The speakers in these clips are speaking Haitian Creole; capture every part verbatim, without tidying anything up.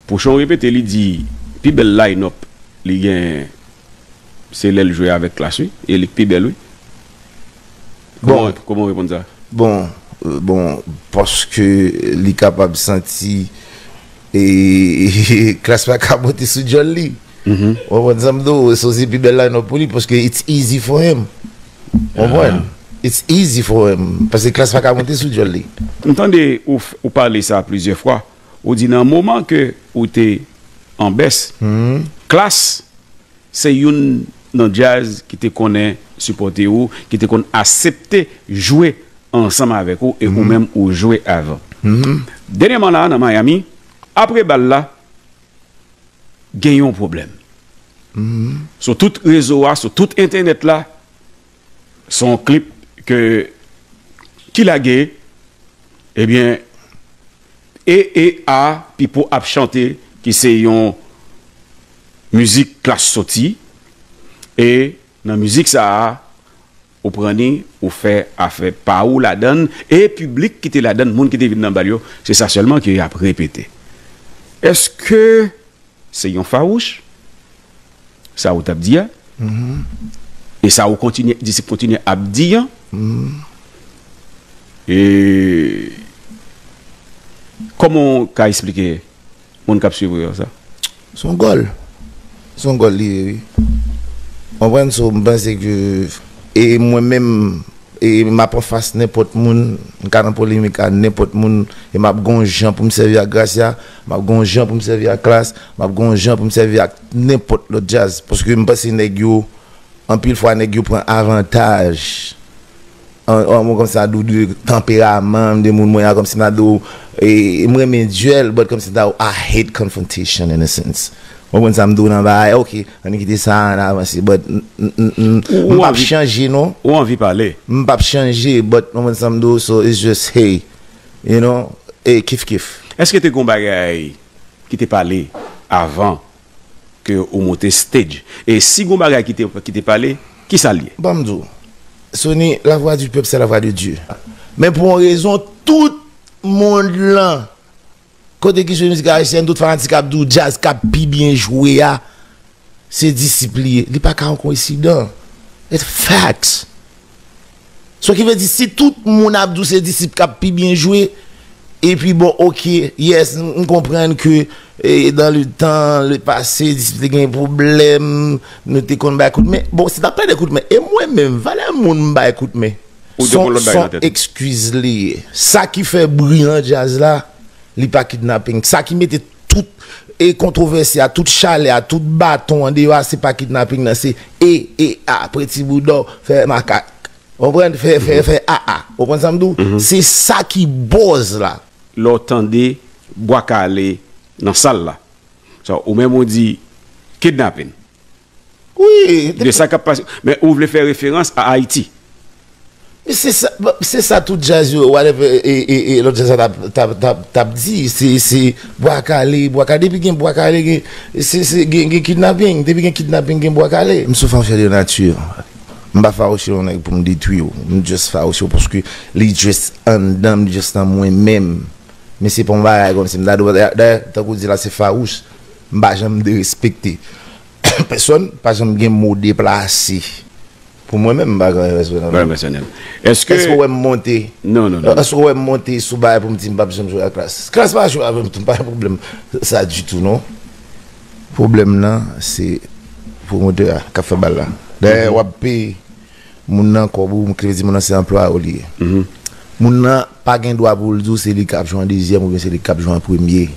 Pouchon repete, li di, pi bèl line-up li gen, se lè l jwe avèk Klass, wi. E li k pi bèl, wi. Kòman, kòman w reponn sa? Bon, euh, bon, paske li kapab santi e Klass pa ka monte sou djòl li. Ou konprann sa m di w? So, se pi bèl line-up pou li, paske it's easy for him. Ou konprann? It's easy for him. Paske Klass pa ka monte sou djòl li. M tande ou, ou pale sa plizyè fwa. Ou di nan moman ke ou te an bès, Klass se youn nan djaz ki te konnen sipòte ou, ki te konn aksepte jwe ansanm avèk ou, e ou menm ou jwe avan. Dènyèman la, nan Miami, apre bal la, gen yon pwoblèm. Sou tout rezo a, sou tout entènèt la, se yon klip ke ki lage, ebyen, E E A Pipo ap chante, ki se yon mizik Klass soti, e nan mizik sa a, ou pran ni, ou fè afè pa ou ladann, e piblik ki te ladann, moun ki te vin nan bal yo, se sa sèlman ke y ap repete. Èske se yon fawouch, sa ou t ap di a, e sa ou kontinye, disip kontinye ap di an, e kòman w ka eksplike moun k ap swiv ou yo sa? Se yon gòl. Se yon gòl li ye, wi. Konprann? So, m panse ke, e mwen menm, e m ap anfas nenpòt moun, m ka nan polemik a nenpòt moun, e m ap gon jan pou m sèvi ak Gracia, m ap gon jan pou m sèvi ak Klass, m ap gon jan pou m sèvi ak nenpòt lòt djaz. Paske m panse nèg yo, anpil fwa, nèg yo pran avantaj an, an, mwen kòmsi m ta di w de tanperaman m, de moun mwen an, kòmsi m ta di w, e, m renmen dyèl, but kòmsi m ta di w, I hate confrontation in a sense. Ou konprann sa m di w nan bagay, ok, ann kite sa, ann avanse, but m, m, m, m, m p ap chanje non. Ou anvi pale. M p ap chanje, but ou konprann sa m di w, so it's just, hey, you know, e kif kif. Èske te gon bagay ki te pale avan ke ou monte stage? E si gon bagay ki te, ki te pale, kisa l ye? Ban m di w, Sony, la voix du peuple, c'est la voix de Dieu. Men pou yon rezon, tout mond lan, kote ki jwe mizik ayisyèn, tout fanatik ap di w djaz k ap pi byen jwe a, se Disip li ye. Li pa ka yon koensidan. It's facts. So ki vle di, si tout moun ap di w se Disip k ap pi byen jwe, epi bon, ok, yes, m, m konprann ke, e, dans le temps, le passé, Disip te gen pwoblèm, nou te konn bay kout men. Bon, si n ap pale de kout men, e mwen menm, valè moun m bay kout men, se yon, se yon eskiz li ye. Sa ki fè bri nan djaz la, li pa kidnaping. Sa ki mete tout, e, kontwovèsi a, tout chalè a, tout baton an deyò a, se pa kidnaping nan, se e, e, a, pran ti bouda w, fè makak. Ou konprann? Fè, fè, fè a, a. Ou konprann sa m di w? Se sa ki buzz la. Lè w tande Bwa Kale nan sal la, sa, ou menm ou di kidnaping. Wi. De sa k ap pase. Men ou vle fè referans a Ayiti. Men se sa, se sa tout djaz yo, whatever, e, e, e, lòt djaz la t ap, t ap, t ap, t ap di. Se, se Bwa Kale, Bwa Kale. Depi gen Bwa Kale, gen, se, se, gen, gen kidnaping. Depi gen kidnaping, gen Bwa Kale. M sou fawouche de nati. M pa fawouche yon nèg pou m detwi w. M just fawouche w paske li just anndan m, li just nan mwen menm. Men se pa yon bagay kòmsi m ta di w, dayè, tankou w di la, se fawouch. M pa janm derespekte pèsonn, pa janm gen mo deplase. Pou mwen menm, m pa gen anyen pèsonèl. Anyen pèsonèl. Èske. Èske w wè m monte? Non, non, non. Èske w wè m monte sou bagay pou m di m p ap janm jwe ak Klass? Klass pa jwe avè m tou, m pa gen pwoblèm sa ditou, non. Pwoblèm nan, se pwomotè a k ap fè bal la. Dayè, w ap peye moun nan kòb ou, m klè di moun nan se anplwaye w li ye. Moun nan pa gen dwa pou l di w se li k ap jwe an dezyèm oubyen se li k ap jwe an premye.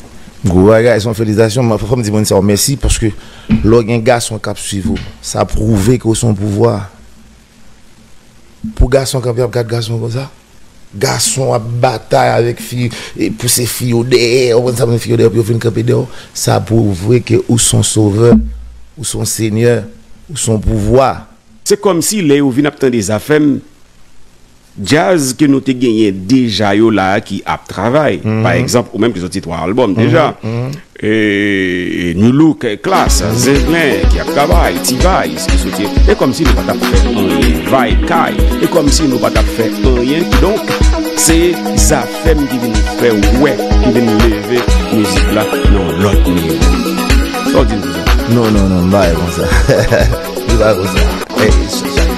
Gwo bagay, se yon felisitasyon. Mwen, fò m di moun sa yo mèsi, paske lè w gen gason k ap swiv ou, sa pwouve ke w se yon pouvwa. Pou gason kanpe ap gad gason konsa, gason ap batay avèk fi, e pouse fi yo dèyè, ou konn sa pou fi yo dèyè, pou yo vin kanpe dèyè w, sa pwouve ke ou se yon sovè, ou se yon senyè, ou se yon pouvwa. Se kòmsi lè yo vin ap tande Zafèm, djaz ke nou te genyen deja yo la a ki ap travay. Pa egzanp, ou menm ki soti twa albòm deja. E, e Nu Look, Klass, Zenzen ki ap travay, T-Vice ki soti. E kòmsi nou pa t ap fè anyen. Vybz Kay. E kòmsi nou pa t ap fè anyen. Kidonk, Se zafè m ki vin fè wè, ki vin leve mizik la nan yon lòt nivo. Sa w di m sou sa? Non, non, non, m pa wè konsa. Li pa konsa. Ey, sa, sa,